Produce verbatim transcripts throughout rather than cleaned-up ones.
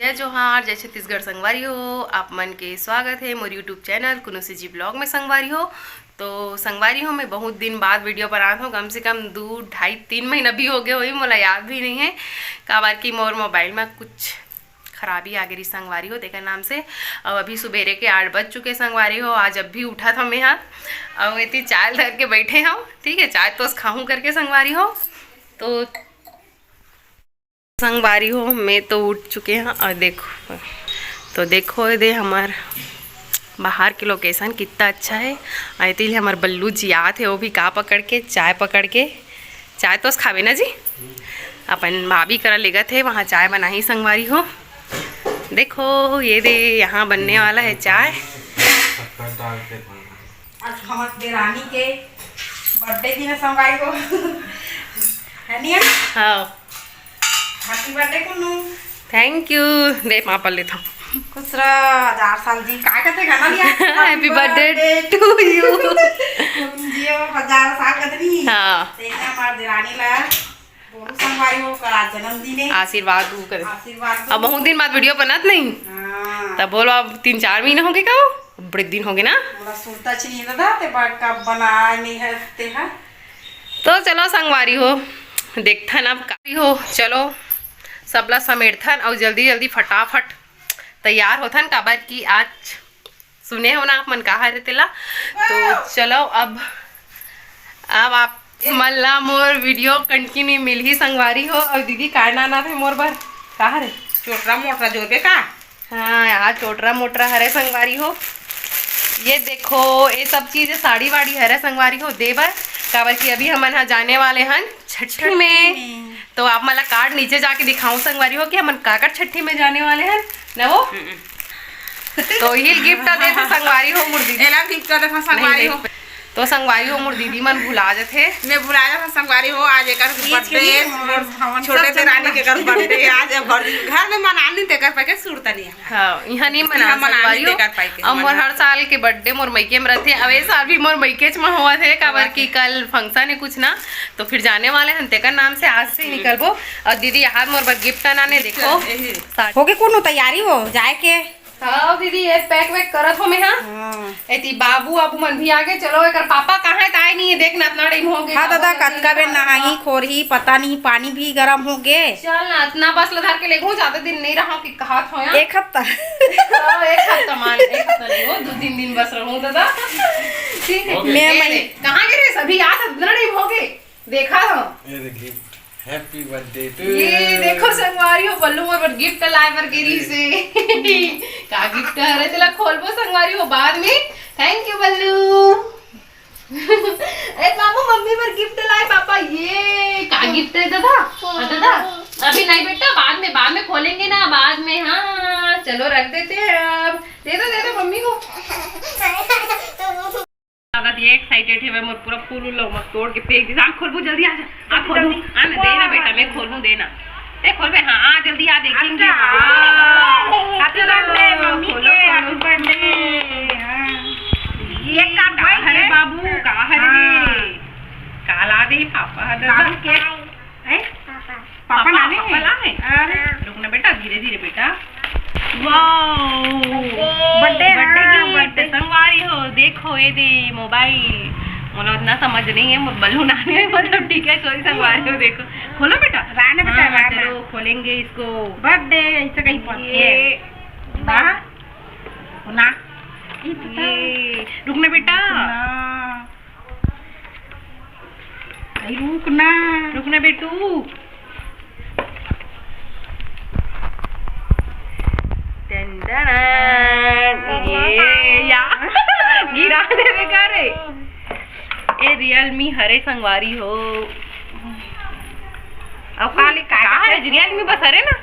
जय जोहार, जय छत्तीसगढ़ संगवारी हो, आप मन के स्वागत हे मोर YouTube चैनल कुनुसी जी ब्लॉग में संगवारी हो। तो संगवारी हो, मैं बहुत दिन बाद वीडियो बनात हूँ, कम से कम दू, ढाई, तीन महीना भी हो गए होही, मोला याद भी नहीं है, काबर कि मोर मोबाइल में कुछ खराबी आ गई संगवारी हो, तेकर नाम से। अब अभी सुबेरे के आठ बज चुके संगवारी हो, आज अब भी उठा था मैं, हाँ, अब एती चाय धर के बैठे हूँ, ठीक है, चाय तो खाऊँ करके संगवारी हो। तो संगवारी हो, मैं तो उठ चुके हैं और देखो, तो देखो ये दे हमार बाहर के लोकेशन कितना अच्छा है। और इतने हमार बल्लू जी आत है, वो भी का पकड़ के, चाय पकड़ के, चाय तो खावे ना जी, अपन भाभी करा लेगत है, वहाँ चाय बनाही संगवारी हो। देखो ये दे यहाँ बनने वाला है चाय। शक्कर डाल के बनाना। आज हमर देरानी के बर्थडे दिन है संगवारी हो। है निया? हाँ। Happy birthday Kunnu. Thank you। दे पापा लेता हूँ। खुश रह, हजार साल जी। का कहते गाना लिया? Happy birthday to you। Jio, हजार साल कहते नहीं। हाँ। तेने हमार देरानी ला बोलू संगवारी हो, कल आज जन्मदिन है। आशीर्वाद दू करे। आशीर्वाद दू। अब बहुत दिन बाद वीडियो बनत नहीं। हाँ। तब बोलो, अब तीन चार महीना हो गए का? बड़े दिन हो गए ना। बड़ा सुरता चिन्ह दादा, ते बड़ का बना नहीं है ते है। तो चलो संगवारी हो, देखथन अब का हो। चलो सबला समेटथन और जल्दी जल्दी फटाफट तैयार होथन, काबर कि आज सुने हो ना आप मन का हरे तेला। तो चलो अब, अब आप मन ला मोर वीडियो कंटिन्यू मिलही संगवारी हो। और दीदी काय लाना थे मोर बर, का हरे? चोटरा मोटरा जोरबे का? हाँ, यहाँ चोटरा मोटरा हरे संगवारी हो। ये देखो, ये सब चीज साड़ी वाड़ी हरे संगवारी हो दे बर, काबर कि अभी हमन हा जाने वाले हन छठी में। तो आप मन ला कार्ड नीचे जाके दिखाऊं संगवारी हो कि हमन काकर छठी में जाने वाले हन, ना वो? तो यही गिफ्ट देथे संगवारी हो मोर दीदी। एला गिफ्ट देथे संगवारी हो। तो संगवारी हो मोर दीदी मन भुला जथे। मैं भुला जथा संगवारी हो, आज एकर बर्थडे है, मोर छोटे देरानी के कर बर्थडे है आज। अब घर में मनानी तेकर पाके सुरता नहीं है। हाँ, यहाँ नहीं मना संगवारी हो। अब मोर हर साल के बर्थडे मोर मइके में रहथे। अब ए साल भी मोर मइकेच में होवत हे, काबर कि कल फंक्शन है कुछ ना, तो फिर जाने वाले हन, तेकर नाम से आज से ही निकलबो। और दीदी यहाँ मोर बर गिफ्ट लाने, देखो। हो गे कोनो तैयारी हो जाए के? हाँ दीदी, ये पैक वैक करत हो मैं, हाँ। हाँ। एती बाबू आबू मन भी आ गए। चलो, एकर पापा कहाँ है, ताए नहीं है, देखना इतना टाइम हो गया। हाँ दादा, कतका बेर नहाही खोरही, पता नहीं, पानी भी गरम हो गए। चल ना, इतना बस ला धर के लेगो, ज्यादा दिन नहीं रहा कि कहा था यार। एक हफ्ता। हाँ, एक हफ्ता मान, एक हफ्ता नहीं हो, दो तीन दिन बस रहूं दादा। ठीक है। मैं कहाँ गए रे सभी, आज इतना टाइम हो गए। देखा हो? ये देखिए, हैप्पी बर्थडे टू ये यू। देखो संगवारी हो, बल्लू मोर बर गिफ्ट लाए बर गिरी से। का गिफ्ट हरे, तेला खोलबो संगवारी हो बाद में। थैंक यू बल्लू। ए मामू, मम्मी बर गिफ्ट लाए पापा। ये का गिफ्ट है दादा? हाँ, दादा, अभी नहीं बेटा, बाद में, बाद में खोलेंगे ना, बाद में। हाँ, चलो रख देते हैं अब। दे दो, दे दो मम्मी को। दादा ये एक्साइटेड है, मैं पूरा फूल उल मत तोड़ के फेंक दी। आँख खोलबू, जल्दी आ जा। आँख खोलबू, आ ना, दे ना बेटा, मैं खोलूँ, दे ना। ए खोलबे, हाँ, आ जल्दी आ, देखेंगे। हैप्पी बर्थडे मम्मी के, हैप्पी बर्थडे। ये का हरे बाबू, का हरे रे? का ला दे पापा दादा? बाबू के? हैं? पापा पापा, नानी पापा है? नानी? अरे। रुक ना बेटा, धीरे धीरे बेटा। वाओ। बर्थडे, बर्थडे हाँ, गिफ्ट, बर्थडे। संगवारी हो, देखो ये दे मोबाइल। मोला उतना समझ नहीं है, मोर बलून आने में मतलब ठीक है, सॉरी संगवारी हो, देखो। खोलो बेटा। राने बेटा, हाँ, राने। चलो खोलेंगे इसको। बर्थडे, ऐसे कहीं पहुंच ये गए। ना? ना। ये पता ये, रुक ना बेटा। ना। भाई, रुक ना। रुक ना बेटू। टन टन। ये या। गिरा देवे का रे? ए Realme हरे संगवारी हो। अब खाली का का है? Realme बस हरे ना?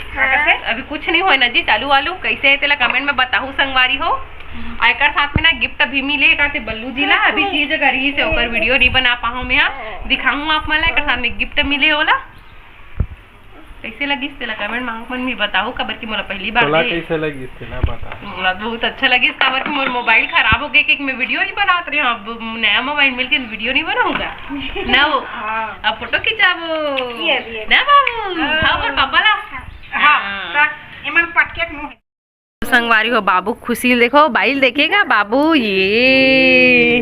का कहते? अभी कुछ नहीं होय ना जी, चालू वालू कैसे है तेला कमेंट में बताहू संगवारी हो। और एकर साथ में ना गिफ्ट भी मिले का ते बल्लू जी ला, अभी चीज करी से ओकर वीडियो नहीं बना पाहूं मैं, हाँ। दिखाऊं आप मन ला, एकर साथ में गिफ्ट मिले ओला। कैसे लगिस तेला कमेंट में आप मन भी बताहू, काबर कि मोला पहली बार तोला दे। कैसे लगिस तेला बता। मोला बहुत अच्छा लगिस, काबर कि मोर मोबाइल खराब हो गए कि मैं वीडियो नहीं बनात रही हूँ। अब नया मोबाइल मिल के वीडियो नहीं बनाऊंगा ना वो। हाँ। अब फोटो खिंचाबो। ये, ये। ना बाबू, हाँ। हाँ, मोर पापा ला। हाँ, हाँ। ता-, संगवारी हो, बाबू खुशी ल देखो, बाइल देखेगा बाबू। ये,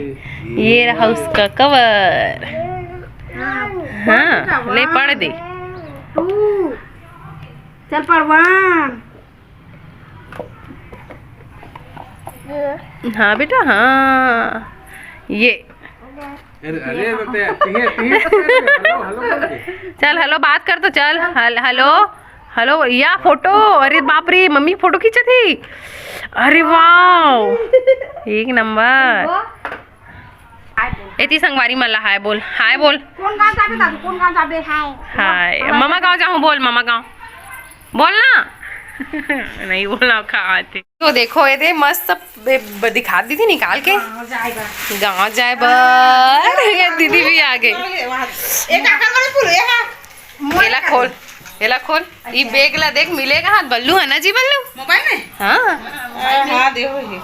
ये रहा उसका कवर। हाँ, ले पढ़ दे। टू। चल पढ़ वन। हाँ बेटा, हाँ। ये अरे, अरे बेटे, तिहे, तिहे, हेलो, हेलो करके। चल, हेलो बात कर तो चल। हल, हेलो, हेलो, या फोटो। अरे बाप रे, मम्मी फोटो खींचत ही। अरे वाह, एक नंबर। एती संगवारी मन ला हाय बोल, हाय बोल। कौन गाँव जाबे दादू, कौन गाँव जाबे? हाय। हाय। ममा गाँव जाहूँ बोल, ममा गाँव बोल ना। नहीं बोलना खाते। तो देखो, ये दे मस्त बे-, ब-, दिखा दी थी निकाल के। हाँ, जाएगा। गाँव जाए बर। ये दीदी भी आ गई। एक आकर वाले फूल, ये हाँ। एला खोल, एला खोल। ई बैग ला देख, मिलेगा हाथ बल्लू है ना जी, बल्लू? मोबाइल में? हाँ। हाँ, हाँ, देखो ये।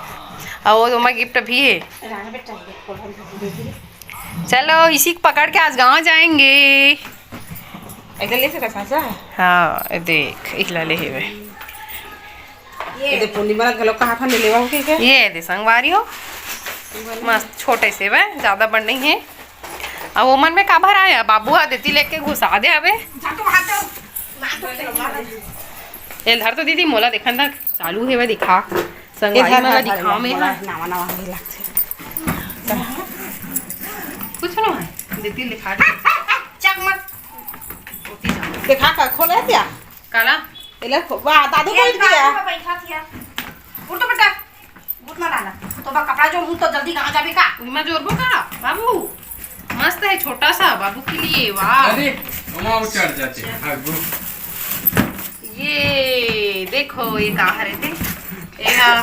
और वो तुम्हारा गिफ्ट भी है। राना बेटा, ये खोल, हम दे दे। चलो, इसी को पकड़ के आज गाँव जाएंगे। ऐसे ले सकता चाचा? हाँ, ये देख, इहला ले हेवे। ये दे पूर्णिमा घलो कहा था ले लेवा हो के क्या? ये दे संगवारी हो, मस्त छोटे से वे, ज्यादा बड़ नहीं है। अब ओमन में का भरा है? बाबू हा देती लेके घुसा दे हवे। जा तो हाथ दो। ए धर तो दीदी, मोला देखन तक चालू है वे, दिखा। संगवारी इधर मोला इधर दिखाओ में मोला हाँ। नवा नवा ही लगथे। कुछ ना है, देती लिखा दे। चक मत। देखा का खोले दिया। काला एला खो-, वाह, दादू बैठ गया। बैठा थिया। उठ तो बेटा। उठ ना लाला। तो बा कपड़ा जो हूँ तो जल्दी कहाँ जाबे का? उमा जोरबो का बाबू, मस्त है छोटा सा बाबू के लिए। वाह, अरे, वहाँ वो चढ़ जाते हैं, भागो। ये देखो, ये का हरे थे? एहा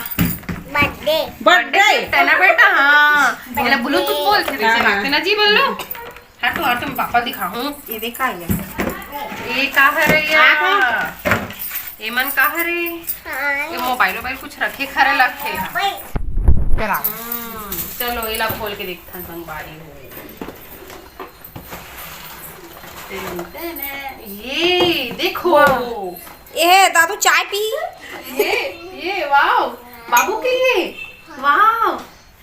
बर्थडे। है ना बेटा? हाँ, एला ब्लूटूथ बोलथे, जैसे हाँ, हाँ। बात है ना जी, बोल लो। हटो, हटो, मैं पापा दिखाऊं। ये देखा ये। ये का हरे या? आहा। ये मन का हरे? ये मोबाइल, मोबाइल कुछ रखे खरे लगथे। चला। हम्म, चलो, एला खोल के देखथन संगवारी हो। ये देखो। ए दादू चाय पी। ये, ये, वाओ, बाबू के लिए। वाओ,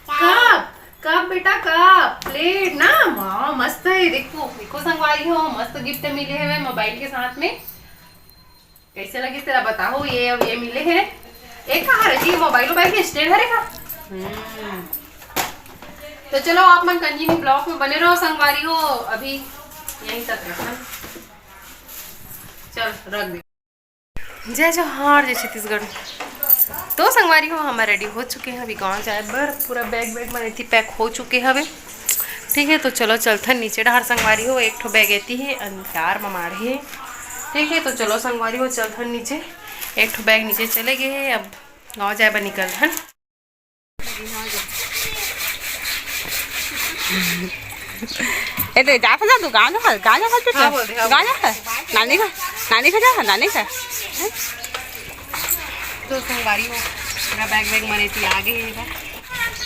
कप, कप बेटा, कप, प्लेट ना। वाओ, मस्त है। देखो, देखो संगवारी हो, मस्त गिफ्ट मिले हवे मोबाइल के साथ में। कैसे लगिस तेला बताओ। ये, ये मिले हैं। एक कहाँ रखी मोबाइल, मोबाइल के स्टैंड हरे का? हम्म। तो चलो, आप मन कंटिन्यू ब्लॉग में बने रहो संगवारी हो। अभी यहीं तक रखन। चल, रख दे। जय जोहार, जय छत्तीसगढ़। तो संगवारी हो, हमर रेडी हो चुके हैं अभी गाँव जाए बर। पूरा बैग वैग मन एती पैक हो चुके हवे। ठीक है, तो चलो चलथन नीचे डहार संगवारी हो। एक ठो बैग एती है, अंधियार म माढ़े है। ठीक है, तो चलो संगवारी हो, चलथन नीचे। एक ठो बैग नीचे चले गए है, अब गाँव जाए बर निकलथन। ए दे जा जा तू गाँव जा, गाँव जा तू। हाँ, बोल दे, हाँ, गाँव जा। नानी का, नानी का जा, नानी का। तो संगवारी हो, पूरा बैग वैग मन एती आ गए है।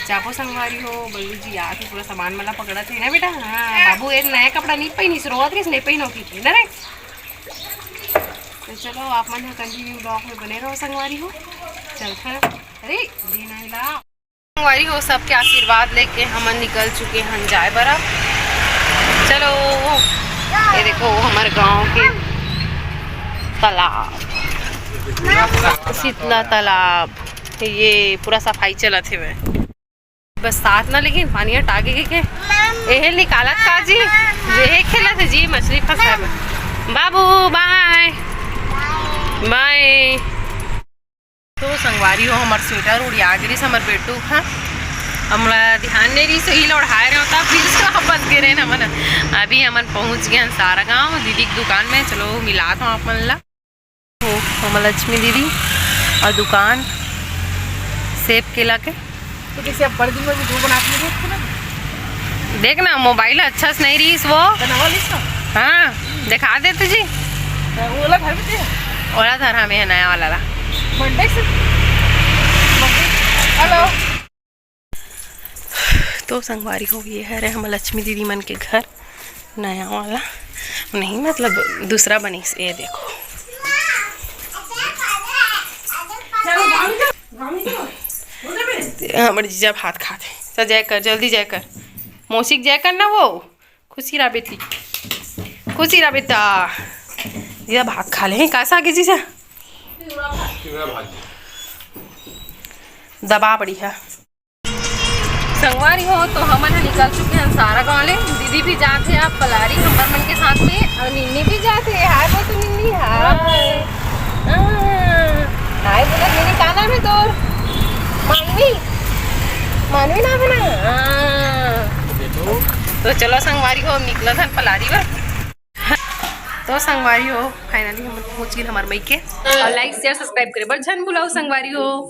जाबो संगवारी हो, बल्लू जी आके पूरा सामान मला पकड़ा थे ना बेटा। हाँ, बाबू एक नया कपड़ा नहीं पहनी, रोवत रहिस नहीं पहनो की ना रे। तो चलो, आप मन कंटिन्यू ब्लॉग में बने रहो संगवारी हो। चलथन, अरे, दे ना हिला। संगवारी हो, सबके आशीर्वाद लेके हमन निकल चुके हन जाए बर अब। चलो, ये देखो हमर गांव के तालाब, शीतला तालाब। ये पूरा सफाई चलत हेवय। बस साथ ना, लेकिन पानी हटा के, के, के। एहे निकालत का जी? एहे खेलत है जी, मछली फंसा है। बाबू, बाय। बाय। तो संगवारी हो, हमर स्वेटर उड़िया गिरिस हमर बेटू ह। हमला ध्यान नहीं रहिस, सही ल ओढ़ाए रहे होता, फिर से वापस गिरे न हमन। अभी हमन पहुंच गए हन सारा गांव दीदी की दुकान में। चलो मिलात हूँ आप मन ला। हो, हमर लक्ष्मी दीदी और दुकान सेब केला के। तो जैसे अब बड़े दिन में वीडियो बनाती है, देखो ना। देख ना, मोबाइल अच्छा से नहीं रहिस वो। बनावा लिस ना। हाँ, दिखा देते जी। तो वो वाला घर में थे। ओला धर हमें है नया वाला ला। मंडे से। हेलो। तो संगवारी हो, ये हरे हमर लक्ष्मी दीदी मन के घर, नया वाला नहीं, मतलब दूसरा बनिस। ये देखो, हमर जीजा भात खात हे। त जय कर, जल्दी जय कर। मौसी के जय कर ना वो। खुशी रह बेटी, खुशी रह बेटा। जीजा भात खा ले। का साग हे जीजा? दबा बढ़िया। संगवारी हो, तो हमन ह निकल चुके हन सारा गांव ले। दीदी भी जात हे अब पलारी हमर मन के साथ में, और निन्नी भी जात हे। हाय बोल तो निन्नी, हाय। हाय। हाँ। हाय बोला निन्नी, का नाम हे तोर? मानवी, मानवी नाम हे ना? हाँ। तो चलो संगवारी हो, निकलत हन पलारी बर। तो संगवारी हो, finally हम पहुंच गए हमारे मई के। और like, share, subscribe करे बर झन भुलाओ संगवारी हो।